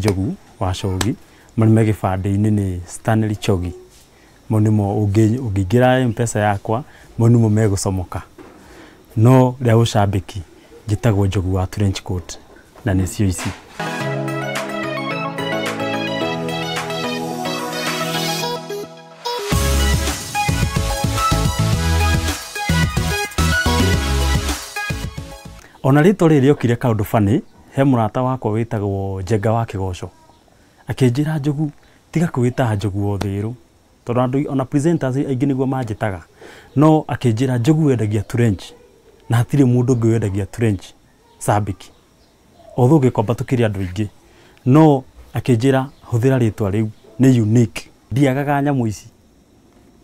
Njogu wa Chogi marĩ gĩbandĩ-inĩ nĩ Stanley Chogi. Mau nĩmo ũngĩingĩra M-Pesa yakwa, mau nĩmo megũcomoka. No rĩa ũcambĩki njĩtagwo Njogu wa trench coat na nĩcio ici. Ona rĩtwa rĩrĩ rĩokire kaũndũ funny, he mũrata wakwa wĩtagwo Njenga wa Kĩgoco. Akĩnjĩra Njogu, tiga kwĩĩta Njogu wa Ũthĩrũ. Tondũ andũ ona presenters aingĩ nĩguo manjĩtaga. No akĩnjĩra Njogu wendagia trench na hatirĩ mũndũ ũngĩ wendagia trench cambĩki. Although Gĩkomba tũkĩrĩ andũ aingĩ. No akĩnjĩra hũthĩra rĩtwa rĩu nĩ unique. Ndiagaga nyamũ ici.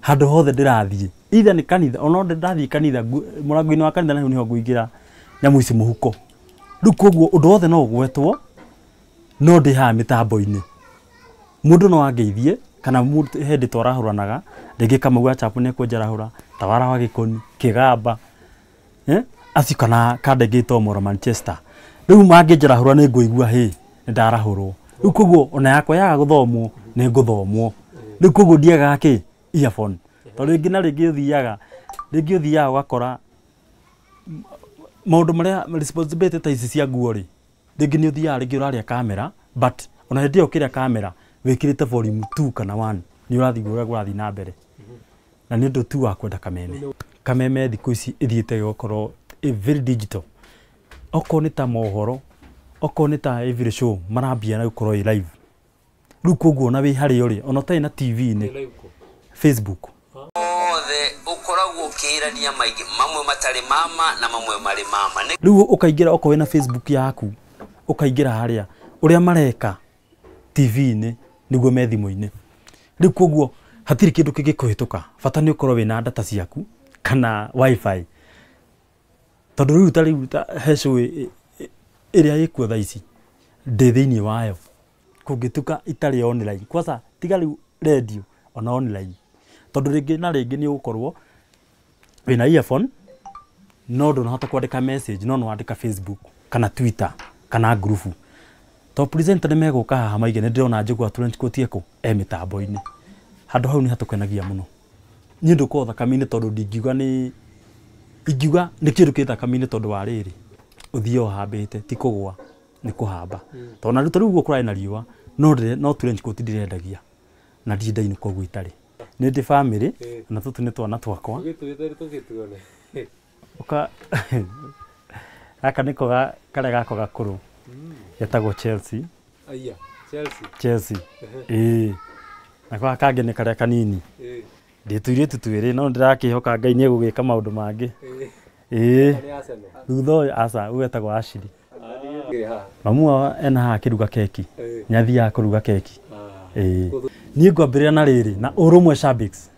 Handũ hothe ndĩrathiĩ. Either nĩ kanitha, ona ndathiĩ kanitha, mũrango-inĩ wa kanitha naho nĩho ngũingĩra nyamũ ici mũhuko. Rĩu koguo ũndũ wothe no ũgwetwo no ndĩ haha mĩtambo-inĩ. Mũndũ no angeithie kana mũndũ he hĩndĩ twarahũranaga rĩngĩ Kamau wa Chapo nĩekũnjarahũra, Tawara wa Gĩkoni, Kĩgamba, acio kana kanda ĩngĩ ĩtagwo Mora Manchester. Rĩu mangĩnjarahũra nĩ ngũigua hĩ nĩ ndarahũrwo. Rĩu koguo ona yakwa yaga gũthomwo nĩ ngũthomwo. Rĩu koguo ndiagaga kĩ earphone. Tondũ rĩngĩ na rĩngĩ ũthiaga, rĩngĩ ũthiaga ũgakora maũndũ marĩa responsibility ta ici cia nguo rĩ, rĩngĩ nĩ ũthiaga rĩngĩ ũraria kamera, but ona hĩndĩ ĩyo ũkĩrĩa kamera wĩkĩrĩte volume 2 kana 1 nĩ ũrathiĩ ũrĩa kũrathiĩ na mbere. Na nĩ ũndũ tu wa kwenda Kameme. Kameme thikũ ici ĩthiĩte ĩgakorwo ĩ very digital. Okorwo nĩ ta mohoro, okorwo nĩ ta every show marambia na gũkorwo ĩ live. Rĩu koguo ona wĩ harĩa ũrĩ, ona ũtarĩ na TV-inĩ, Facebook. Othe ũkoragwo ũkĩĩrania maingĩ, mamwe matarĩ mama na mamwe marĩ mama. Rĩu ũkaingĩra okorwo wĩna Facebook yaku, ũkaingĩra harĩa ũrĩa mareka TV-inĩ nĩguo me thimũ-inĩ. Rĩu koguo hatirĩ kĩndũ kĩngĩkũhĩtũka, bata nĩ ũkorwo wĩna data ciaku kana wifi. Tondũ rĩu ta rĩu ta he show ĩrĩa ĩkuo thaa ici ndĩ thĩinĩ wayo, kũngĩtuka itarĩ online. Kwanza tiga rĩu radio ona online. Tondũ rĩngĩ na rĩngĩ nĩ ũgũkorwo wĩna earphone no ndũnahota kwandĩka message, no nĩwandĩka Facebook kana Twitter kana ngurubu. To presenter nĩ megũka haha maige nĩ ndĩrona Njogu wa trench coat ekũ e mĩtambo-inĩ. Handũ hau nĩ hatũkenagia mũno. Niĩ ndũkorwo thakame-inĩ tondũ ndingiuga nĩ ingiuga nĩ kĩndũ kĩ thakame-inĩ tondũ wa rĩrĩ ũthiĩ ũhambĩte ti kũgũa nĩ kũhamba. Tondũ na rĩu ũguo kũrarĩ na riũa no no trench coat ndĩrendagia na ndirĩ ndainũka ũguo itarĩ. Nĩ ndĩ family na tũtũ nĩ twana twakwa. Ũka gaka nĩko karĩa gakwa gakũrũ getagwo Chelsea. Aya, Chelsea. Chelsea. Ĩĩ. Nako gaka kangĩ nĩ karĩa kanini. Ndĩ tũirĩtu twĩrĩ no ndĩrakĩhoka Ngai nĩ egũgĩka maũndũ mangĩ. Ĩĩ. Thutha ũyũ aca ũyũ etagwo Ashley. Mamu wao ena haha akĩruga keki. Nĩ athiaga kũruga keki. Ĩĩ. Niĩ ngwambĩrĩria na rĩrĩ na Ũrũmwe Shabbiks.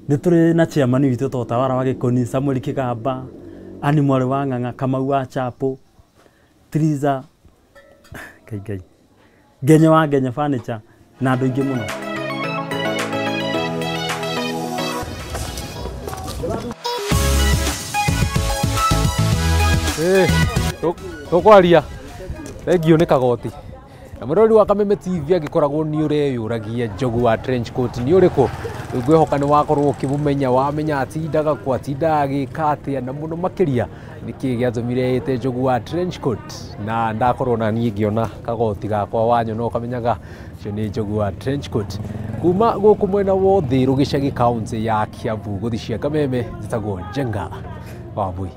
Nĩ tũrĩ na chairman witũ etagwo Tawara wa Gĩkoni, Samuel Kĩgamba, Annie mwarĩ wa Ng'ang'a, Kamau wa Chapo, Triza, Ngai Ngai, Ngenye wa Ngenye Furniture na andũ aingĩ mũno. Tũkwaria thengio nĩ kagoti. Na mũrori wa Kameme TV angĩkoragwo nĩ ũreyũragia Njogu wa trench coat nĩ ũrĩkũ, rĩu ngwĩhoka nĩ wakorwo ũkĩmũmenya, wamenya atindaga kũ, atindaga agĩka atĩa, na mũno makĩria nĩkĩ gĩatũmire ĩte Njogu wa trench coat. Na ndakorwo na niĩ ngĩona kagoti gakwa wanyona ũkamenyaga ũcio nĩ Njogu wa trench coat. Kuma gũkũ mwena wa Ũthĩrũ gĩcagi kaunti ya Kiambu gũthiĩ cia Kameme, njĩtagwo Njenga wa Mbui.